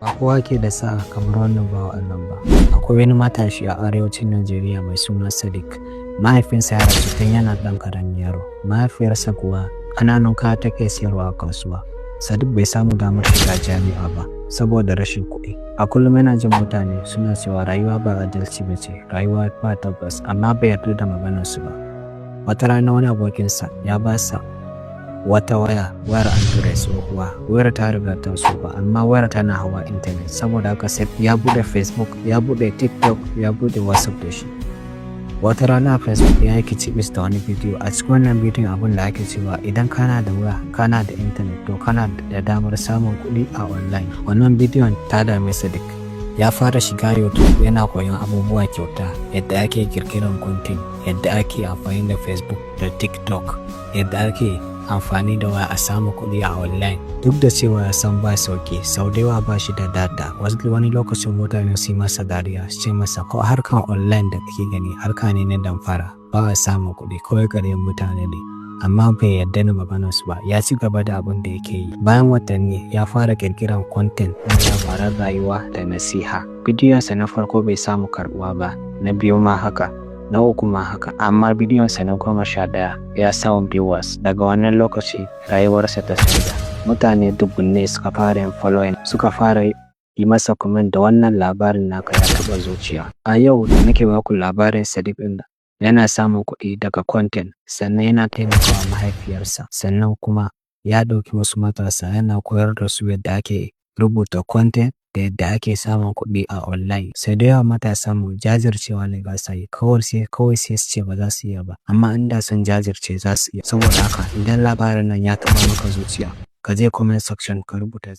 Ba kowa ke da sa'a kamar wannan bawan Allah ba. Akwai wani matashi a arewacin Najeriya mai suna Sadiq. Mahaifinsa ya rasu tun yana ɗan ƙaramin yaro. Mahaifiyarsa kuwa ƙananun kaya take siyarwa a kasuwa. Sadiq bai samu damar shiga jami'a ba saboda rashin kuɗi. A kullum yana jin mutane suna cewa rayuwa ba adalci ba ce, rayuwa ba tabbas, amma bai yarda da maganarsu ba. Wata rana wani abokinsa ya ba sa wata waya, wayar Android tsohuwa. Wayar ta riga ta tsufa, amma wayar tana hawa intanet. Saboda haka sai ya buɗe Facebook, ya buɗe TikTok, ya buɗe WhatsApp da shi. Wata rana a Facebook ya yi kicibis da wani bidiyo. A cikin wannan bidiyon, abin da ake cewa, idan kana da waya, kana da intanet, to kana da damar samun kuɗi a online. Wannan bidiyon ta dame Sadiq. Ya fara shiga YouTube yana koyon abubuwa kyauta, yadda ake ƙirƙirar content, yadda ake amfani da Facebook da TikTok, yadda ake amfani da waya a samu kuɗi a online. Duk da cewa ya san ba sauƙi, sau da yawa ba shi da data. Wasu wani lokacin mutane su yi masa dariya, su ce masa ko harkar online da kake gani harka ne na damfara, ba a samun kuɗi, kawai ƙaryan mutane ne. Amma bai yarda da maganarsu ba, ya ci gaba da abin da yake yi. Bayan watanni ya fara ƙirƙirar content na labaran rayuwa da nasiha. Bidiyonsa na farko bai samu karɓuwa ba, na biyu ma haka, na uku ma haka, amma bidiyonsa na 11 ya samu viewers. Daga wannan lokaci rayuwarsa ta canza. Mutane dubbunne suka fara yin following, suka fara yi masa comment da "Wannan labarin naka ya taɓa zuciya." A yau da nake baku labarin Sadiq ɗin nan, yana samun kuɗi daga content, sannan yana taimakawa mahaifiyarsa, sannan kuma ya ɗauki wasu matasa yana koyar da su yadda ake rubuta content da yadda ake samun kuɗi a online. Sau da yawa matasan mu jajircewa ne ba sa yi, kawai sai su ce ba za su iya ba, amma inda sun jajirce za su iya. Saboda haka idan labarin nan ya taɓa maka zuciya, ka je comment section ka rubuta.